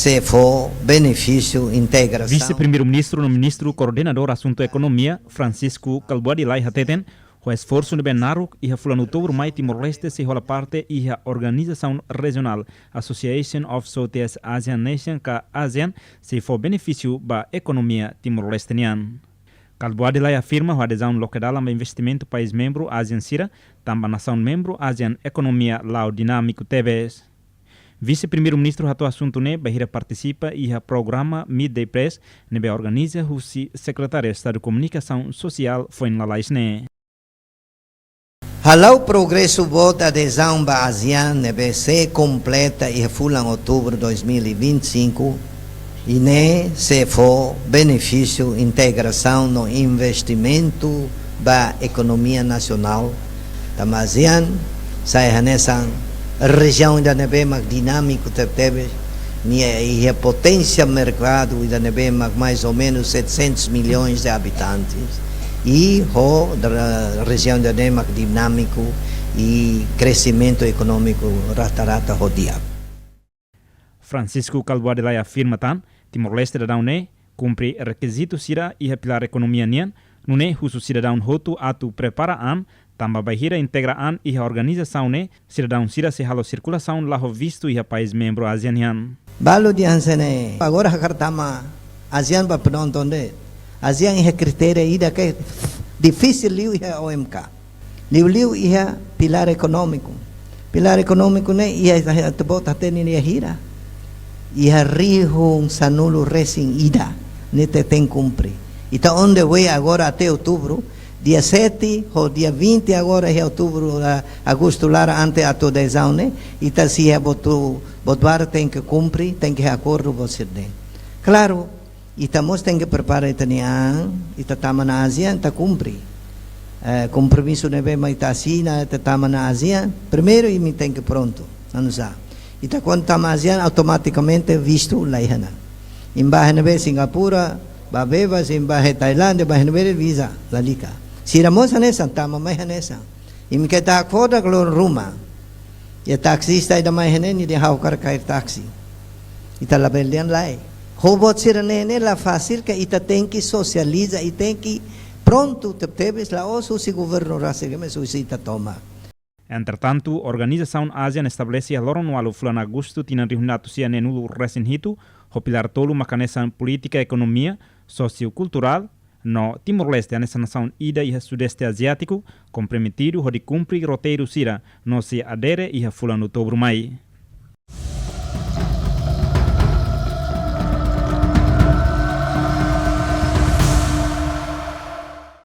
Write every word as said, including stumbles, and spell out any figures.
Se fó benefísiu integrasaun. Vise-Primeiru-Ministru no Ministru Koordenadór Asuntu Ekonomia, Francisco Kalbuadi Lay hateten, ho esforsu ne'ebé naruk iha fulan Outubru mai Timor-Leste sei hola parte iha organizasaun rejionál Association of Southeast Asian Nation ka ASEAN sei fó benefísiu ba ekonomia Timor-Leste nian. Kalbuadi Lay afirma ho adezaun loke dalan ba investimentu país membru ASEAN sira, tanba nasaun membru ASEAN ekonomia la'o dinámiku tebes. Vise-Primeiru-Ministru hato'o asuntu ne'e bainhira partisipa iha programa Meet the Press ne'ebé organiza husi Sekretáriu Estadu Komunikasaun Sosiál foin lalais ne'e. Hala'o progresu boot adezaun ba ASEAN ne'ebé sei kompleta iha fulan Outubru dois mil e vinte e cinco, i ne'e sei fó benefísiu integrasaun no investimentu ba ekonomia nasionál. Tanba ASEAN sai hanesan rejiaun ida ne'ebé mak dinámiku tebetebes, nia iha poténsia merkadu ida ne'ebé mak mais ou menus setecentos milhões de habitantes, i ho dra-, rejiaun ida ne'ebé mak dinámiku i kresimentu ekonómiku rata-rata ho di'ak. Francisco Kalbuadi Lay afirma tan, Timor-Leste daudaun ne'e kumpre rekizitu sira iha pilár ekonomia nian, nune'e husu sidadaun hotu atu prepara an, tanba bainhira integra an iha organizasaun ne'e, sidadaun sira sei halo sirkulasaun la ho vistu iha país membru ASEAN nian. Balu dehan hanesan ne'e, agora hakarak tama ASEAN ba penonton de'it. ASEAN iha kritéria ida ke difisil liu iha OMK. Liuliu iha pilár ekonómiku. Pilár ekonómiku ne'e iha, iha, ita-boot hatene nia hira. Iha rihun sanulu-resin-ida ne'e ita tenke kumpre. Ita on the way agora até Outubru, dia sete ho dia vinte agora iha Outubru, ah, Agostu laran antes atu adezaun ne'e, ita sei iha buat, buat barak tenke kumpre, tenke akordu buat sira-ne'e. Klaru, ita mós tenke prepara ita-nia an, ita tama ona ASEAN, ita kumpre. Eh, kompromisu ne'ebé mak ita asina, ita tama ona ASEAN, primeiru imi tenke prontu, anu sa. Ita kuandu tama ASEAN, automatikamente vistu la iha ona. Imi bá iha ne'ebé Singapura, bá bebas, imi bá iha Tailándia, bá iha ne'ebé visa, lalika. Sira mós hanesan, tama mai hanesan. Imi keta hakfodak loron ruma. Iha taksista ida mai iha ne'e, nia dehan ha'u hakarak kaer taksi. Ita labele dehan lae. Ho buat sira-ne'e ne'e la fasil, ke ita tenke sosializa, i tenke prontu tebetebes, la'ós husi governu rasik, mas husi ita tomak. Entretantu, organizasaun ASEAN estabelese iha loron ualu fulan Agostu tinan rihun atus sia neenulu-resin-hitu, ho pilár tolu mak hanesan polítika ekonomia, sosiokulturál, no Timor-Leste hanesan nasaun ida iha Sudeste Aziátiku, komprometidu hodi kumpre roteiru sira no sei adere iha fulan Outubru mai.